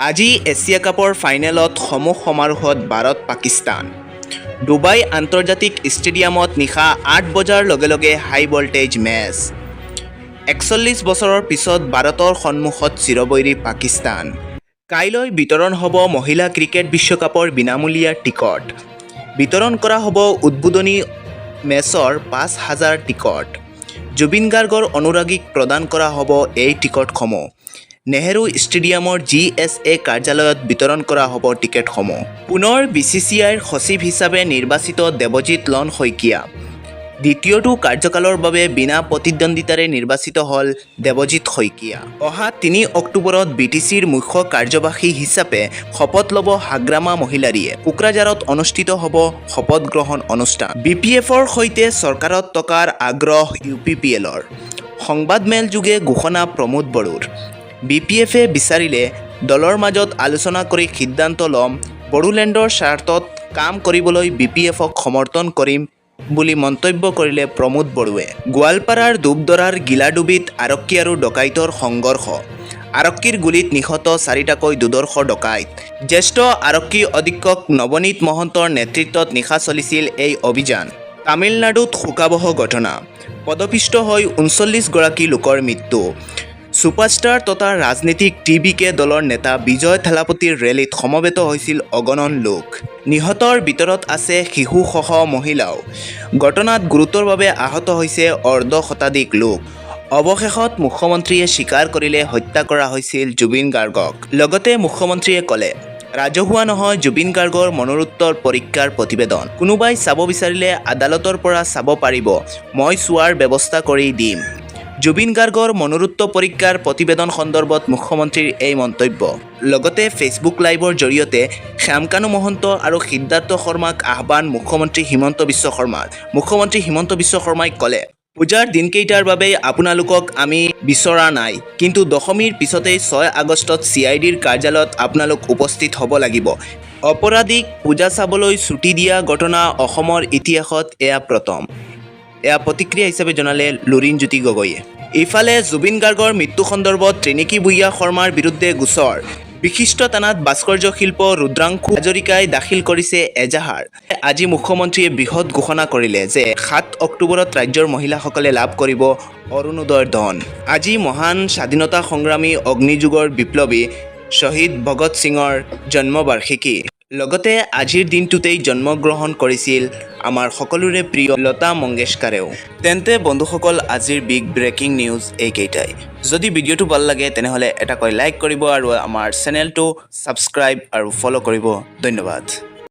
আজি এছিয়া কাপৰ ফাইনেলত সমুখ সমাৰোহত ভাৰত পাকিস্তান। ডুবাই আন্তৰ্জাতিক ষ্টেডিয়ামত নিশা 8 বজাৰ লগে লগে হাই ভল্টেজ মেচ। 41 বছৰৰ পিছত ভাৰতৰ সন্মুখত চিৰবৈৰী পাকিস্তান। কাইলৈ বিতৰণ হ'ব মহিলা ক্ৰিকেট বিশ্বকাপৰ বিনামূলীয়া টিকট। বিতৰণ কৰা হ'ব উদ্বোধনী মেচৰ 5000 টিকট। জুবিন গাৰ্গৰ অনুৰাগীক প্ৰদান কৰা হ'ব এই টিকটসমূহ। নেহেৰু ষ্টেডিয়ামৰ জিএছএ কাৰ্যালয়ত বিতৰণ কৰা হ'ব টিকটসমূহ। পুনৰ বিচিচিআইৰ সচিব হিচাপে নিৰ্বাচিত দেৱজিৎ লন শইকীয়া। দ্বিতীয়টো কাৰ্যকালৰ বাবে বিনা প্ৰতিদ্বন্দ্বিতাৰে নিৰ্বাচিত হ'ল দেৱজিৎ শইকীয়া। অহা 3 অক্টোবৰত বিটিচিৰ মুখ্য কাৰ্যবাহী হিচাপে শপত ল'ব হাগ্ৰামা মহিলাৰীয়ে। কোকৰাঝাৰত অনুষ্ঠিত হ'ব শপত গ্ৰহণ অনুষ্ঠান। বিপিএফৰ সৈতে চৰকাৰত থকাৰ আগ্ৰহ ইউপিপিএলৰ। সংবাদমেলযোগে ঘোষণা প্ৰমোদ বড়োৰ। বিপিএফে বিচাৰিলে দলৰ মাজত আলোচনা কৰি সিদ্ধান্ত ল'ম। বড়োলেণ্ডৰ স্বাৰ্থত কাম কৰিবলৈ বিপিএফক সমৰ্থন কৰিম বুলি মন্তব্য কৰিলে প্ৰমোদ বড়োৱে। গোৱালপাৰাৰ ধূপধৰাৰ গিলাডুবিত আৰক্ষী আৰু ডকাইতৰ সংঘৰ্ষ। আৰক্ষীৰ গুলীত নিহত চাৰিটাকৈ দুৰ্ধৰ্ষ ডকাইত। জ্যেষ্ঠ আৰক্ষী অধীক্ষক নৱনীত মহন্তৰ নেতৃত্বত নিশা চলিছিল এই অভিযান। তামিলনাডুত শোকাৱহ ঘটনা। পদপিষ্ট হৈ 39 গৰাকী লোকৰ মৃত্যু। ছুপাৰষ্টাৰ তথা ৰাজনীতিক টিভিকে দলৰ নেতা বিজয় থালাপতিৰ ৰেলীত সমবেত হৈছিল অগণন লোক। নিহতৰ ভিতৰত আছে শিশুসহ মহিলাও। ঘটনাত গুৰুতৰভাৱে আহত হৈছে অৰ্ধ শতাধিক লোক। অৱশেষত মুখ্যমন্ত্ৰীয়ে স্বীকাৰ কৰিলে, হত্যা কৰা হৈছিল জুবিন গাৰ্গক। লগতে মুখ্যমন্ত্ৰীয়ে ক'লে, ৰাজহুৱা নহয় জুবিন গাৰ্গৰ মৰণোত্তৰ পৰীক্ষাৰ প্ৰতিবেদন। কোনোবাই চাব বিচাৰিলে আদালতৰ পৰা চাব পাৰিব, মই চোৱাৰ ব্যৱস্থা কৰি দিম। জুবিন গাৰ্গৰ মৰণোত্তৰ পৰীক্ষাৰ প্ৰতিবেদন সন্দৰ্ভত মুখ্যমন্ত্ৰীৰ এই মন্তব্য। লগতে ফেচবুক লাইভৰ জৰিয়তে শ্যামকানু মহন্ত আৰু সিদ্ধাৰ্থ শৰ্মাক আহ্বান মুখ্যমন্ত্ৰী হিমন্ত বিশ্ব শৰ্মাৰ। মুখ্যমন্ত্ৰী হিমন্ত বিশ্ব শৰ্মাই ক'লে, পূজাৰ দিনকেইটাৰ বাবেই আপোনালোকক আমি বিচৰা নাই, কিন্তু দশমীৰ পিছতেই 6 আগষ্টত চিআইডিৰ কাৰ্যালয়ত আপোনালোক উপস্থিত হ'ব লাগিব। অপৰাধীক পূজা চাবলৈ ছুটী দিয়া ঘটনা অসমৰ ইতিহাসত এয়া প্ৰথম। এয়া প্ৰতিক্ৰিয়া হিচাপে জনালে লুৰিণজ্যোতি গগৈয়ে। ইফালে জুবিন গাৰ্গৰ মৃত্যু সন্দৰ্ভত ৰিণিকী ভূঞা শৰ্মাৰ বিৰুদ্ধে গোচৰ। বিশিষ্ট থানাত ভাস্কৰ্য শিল্পী ৰুদ্ৰাংশু হাজৰিকাই দাখিল কৰিছে এজাহাৰ। আজি মুখ্যমন্ত্ৰীয়ে বৃহৎ ঘোষণা কৰিলে যে 7 অক্টোবৰত ৰাজ্যৰ মহিলাসকলে লাভ কৰিব অৰুণোদয়ৰ ধন। আজি মহান স্বাধীনতা সংগ্ৰামী, অগ্নিযুগৰ বিপ্লৱী শ্বহীদ ভগত সিঙৰ জন্মবাৰ্ষিকী। লগতে আজিৰ দিনটোতেই জন্মগ্ৰহণ কৰিছিল আমাৰ সকলোৰে প্ৰিয় লতা মংগেশকাৰেও। তেন্তে বন্ধুসকল, আজিৰ বিগ ব্ৰেকিং নিউজ এইকেইটাই। যদি ভিডিঅ'টো ভাল লাগে, তেনেহ'লে এটাকৈ লাইক কৰিব আৰু আমাৰ চেনেলটো ছাবস্ক্ৰাইব আৰু ফ'ল' কৰিব। ধন্যবাদ।